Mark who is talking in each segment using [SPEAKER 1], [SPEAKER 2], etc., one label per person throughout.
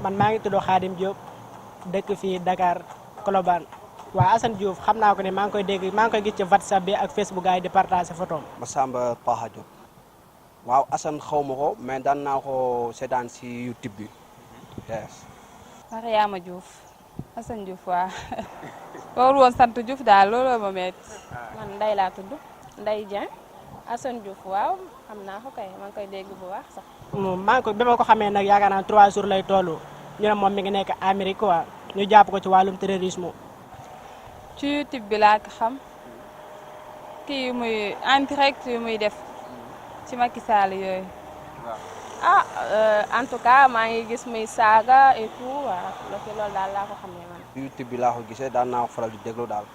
[SPEAKER 1] man maa ngi tudd Khadim Diop dëkk fii Dakar Colobane waaw Assane Diouf xam naa ko ne maa ngi koy dégg maa ngi koy gis ci WhatsApp bi ak Facebook gars yi di partager photo am.
[SPEAKER 2] Massamba Paxa Diop waaw Assane xaw ma ko mais daan naa ko seetaan si YouTube bi yes.
[SPEAKER 3] Mariama Diouf Assane Diouf waaw warul woon sant Diouf daal looloo ma metti.
[SPEAKER 4] man Ndeye laa tudd Ndeye Dieng Assane Diouf waaw xam naa ko kay maa ngi koy dégg bu baax sax.
[SPEAKER 1] maa ngi ko bi ma ko xamee nag yaakaar naa 3 jours lay toll ñu ne moom mi ngi nekk Amérique quoi ñu jàpp ko ci wàllum terrorisme.
[SPEAKER 3] ci YouTube bi laa ko xam kii yu muy en direct yu muy def ci Macky Sall yooyu.
[SPEAKER 4] ah en tout cas maa ngi gis muy saaga et tout waaw loolu daal laa ko xamee man.
[SPEAKER 2] YouTube bi laa ko gisee daan naa ko faral di déglu daal.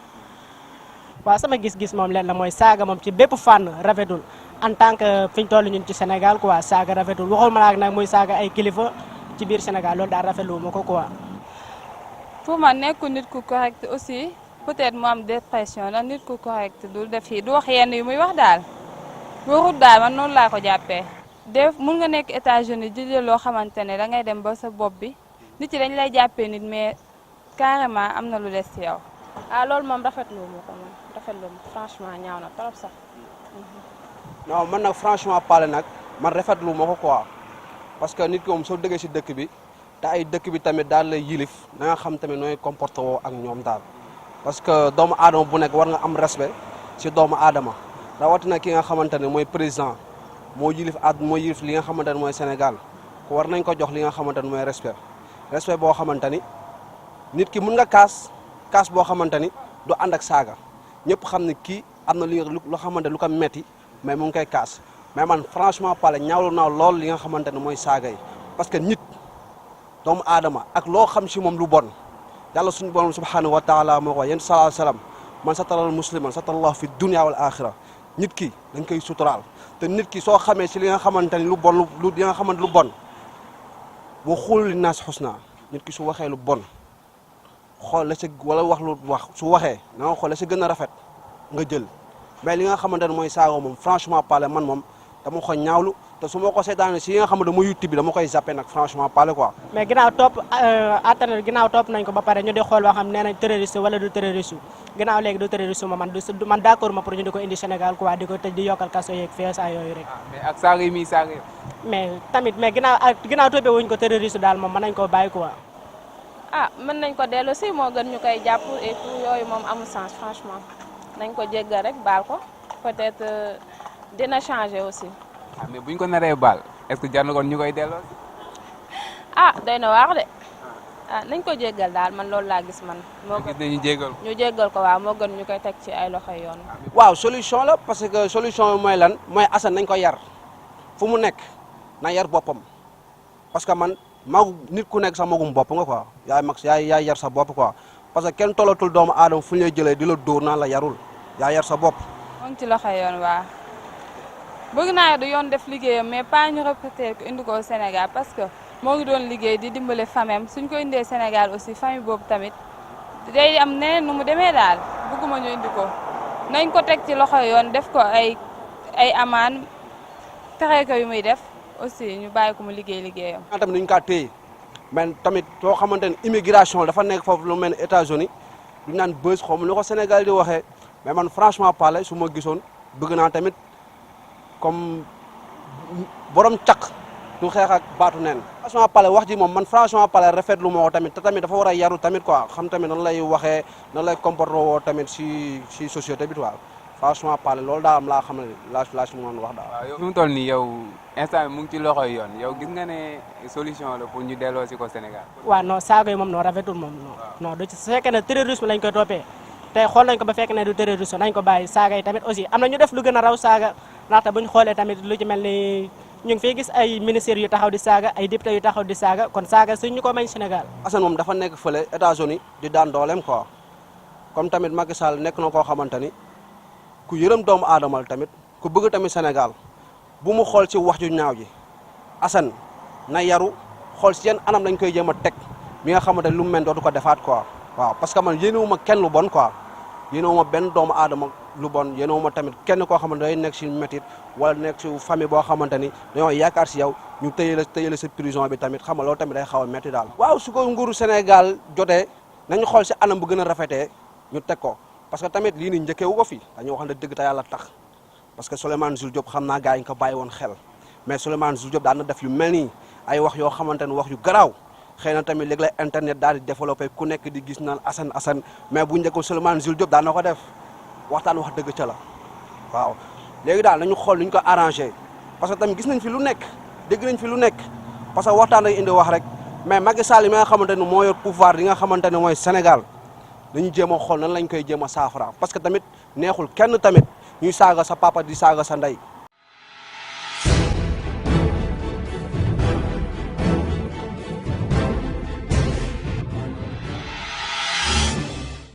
[SPEAKER 1] waaw sama gis-gis moom leen la mooy saaga moom ci bépp fànn rafetul en tant que fi ñu toll ñun ci Sénégal quoi saaga rafetul waxul ma nag muy saaga ay kilifa ci biir Sénégal loolu daal rafetlu ma ko quoi.
[SPEAKER 3] pour man nekkul nit ku correct aussi peut-être mu am dépression la nit ku correct du def yi du wax yenn yu muy wax daal warut daal man noonu laa ko jàppee. def mun nga nekk États-Unis di jël loo xamante ne da ngay dem ba sa bopp bi nit yi dañ lay jàppee nit mais carrément am na lu des ci yow.
[SPEAKER 4] ah loolu moom rafetlu ma ko moom rafetlu ma franchement ñaaw na trop sax.
[SPEAKER 2] non man nag franchement parler nag man rafetlu ma ko quoi parce que nit ki moom soo dëggee si dëkk bi te ay dëkk bi tamit daal lay yilif da nga xam tamit nooy comporté woo ak ñoom daal parce que doomu aadama bu nekk war nga am respect si doomu aadama rawatina ki nga xamante ne mooy président moo yilif li nga xamante ne mooy Sénégal ku war nañ ko jox li nga xamante ne mooy respect boo xamante ni nit ki mun nga kaas boo xamante ni du ànd ak saaga ñëpp xam ne kii am na lu xamante lu ko metti mais mu ngi koy kaas mais man franchement parler ñaawlu naa lool li nga xamante ne mooy saaga yi parce que nit doomu aadama ak loo xam si moom lu bon yàlla suñu borom subhanahu wa taala moo ko wax yéen salaa salaam man sataral musliman satarallahu fi dunya wal axira nit ki dañ koy suturaal te nit ki soo xamee si li nga xamante ni lu bon li nga xamante lu bon boo xool li naas xusna nit ki su waxee lu bon xool la sa wala wax su waxee na nga xool la sa gën a rafet nga jël mais li nga xamante ne mooy saaga moom franchement parler man moom dama ko ñaawlu te su ma ko seetaanee si yi nga xamante mooy YouTube bi dama koy zappé nag franchement parler quoi.
[SPEAKER 1] mais ginnaaw topp nañ ko ba pare ñu di xool boo xam nee nañ terroriste wala du terroriste ginnaaw léegi du terroriste man d'accord ma pour ñu di ko indi Sénégal quoi di ko tëj di yokkal kaso yeeg feesa yooyu rek.
[SPEAKER 5] mais ak saaga yi muy saaga yi.
[SPEAKER 1] mais ginnaaw toppee wuñ ko terroriste daal moom mën nañ koo bàyyi quoi.
[SPEAKER 4] ah mën nañ ko dellu si moo gën ñu koy jàpp et tout yooyu moom amul sens franchement nañ ko jéggal rek baal ko peut-être dina changer aussi.
[SPEAKER 5] ah mais buñ ko naree baal est-ce que jar na kon ñu koy delloo.
[SPEAKER 4] ah doy na waar de ah nañ ko jéggal daal man loolu laa gis man. moo gën
[SPEAKER 5] ñu jéggal ko.
[SPEAKER 4] ñu jéggal ko waaw moo gën ñu koy teg ci ay loxoy yoon.
[SPEAKER 2] waaw solution la parce que solution bi mooy lan mooy Assane nañ ko yar fu mu nekk na yar boppam parce que man nit ku nekk sax magum bopp nga quoi yaay yar sa bopp quoi parce que kenn tollatul doomu aadama fu ñu lay jëlee di la dóor naan la yarul yaa yar sa bopp.
[SPEAKER 3] moo ngi ci loxoy yoon waaw. bëgg naa du yoon def liggéeyam mais pas ñu reporter ko indi ko Sénégal parce que moo ngi doon liggéey di dimbale famem suñ ko indee Sénégal aussi famille boobu tamit day am neneen nu mu demee daal bëgguma ñu indi ko nañ ko teg ci loxo yoon def ko ay amaan tere ko yu muy def aussi ñu bàyyi ko mu liggéeyam.
[SPEAKER 2] tamit nuñ kaa téye mais tamit soo xamante ne immigration dafa nekk foofu lu mel ne États-Unis du naan bës xaw ma lu ko Sénégal di waxee mais man franchement parler su ma gisoon bëgg naa tamit. comme borom caq du xeex ak baatu neen franchement parler wax ji moom man franchement parler rafetlu moo ko tamit te tamit dafa war a yaru tamit quoi xam tamit nan lay waxee nan lay comporter woo tamit si société bi quoi franchement parler loolu daa am laa xam ne laa si mën wax daal.
[SPEAKER 5] waaw yow fi mu toll nii yow instant mu ngi ci loxoy yoon yow gis nga ne solution la pour ñu delloo si ko Sénégal.
[SPEAKER 1] waaw non saaga yi moom non rafetul moom non du ci su fekkee ne terrorisme lañ koy toppee tey xool nañ ko ba fekk ne du terrorisme nañ ko bàyyi saaga yi tamit aussi am na ñu def lu gën a raw saaga ndaxte bu ñu xoolee tamit lu ci mel ni ñu ngi fiy gis ay ministères yu taxaw di saaga ay députés yu taxaw di saaga kon saaga suñ ñu ko mañ Sénégal.
[SPEAKER 2] Assane moom dafa nekk fële États-Unis di daan dooleem quoi comme tamit Macky Sall nekk na koo xamante ni ku yërëm doomu aadama la tamit ku bëgg tamit Sénégal bu mu xool ci wax ju ñaaw ji Assane na yaru xool si yan anam lañ koy jéem a teg mi nga xamante ni lu mu mel dootu ko defaat quoi waaw parce que man yéenewuma kenn lu bon quoi yéenewuma benn doomu aadama lu bon yéenewuma tamit kenn koo xamante day nekk si métit wala nekk si famille boo xamante ni dañoo yaakaar si yow ñu tëye la sa prison bi tamit xam nga loolu tamit day xaw a metti daal. waaw su ko nguuru Sénégal jotee nañu xool si anam bu gën a rafetee ñu teg ko parce que tamit lii nii njëkkee wu ko fi dañoo wax ne dëgg te yàlla tax parce que Souleymane Jules Diop xam naa gars yi nga ko bàyyi woon xel mais Souleymane Jules Diop daan na def yu mel nii ay wax yoo xamante ne wax yu garaaw xëy na tamit léegi la internet daal di développé ku nekk di gis naan Assane mais bu njëkk Souleymane Jules Diop daan na ko def waxtaan wax dëgg ca la waaw léegi daal nañu xool ñu ko arrangé parce que tamit gis nañ fi lu nekk dégg nañ fi lu nekk parce que waxtaan lay indi wax rek mais Macky Sall yi nga xamante ne moo yor pouvoir yi nga xamante ne mooy Sénégal dañu jéem a xool nan lañ koy jéem a saafara parce que tamit neexul kenn tamit ñuy saaga sa papa di saaga sa ndey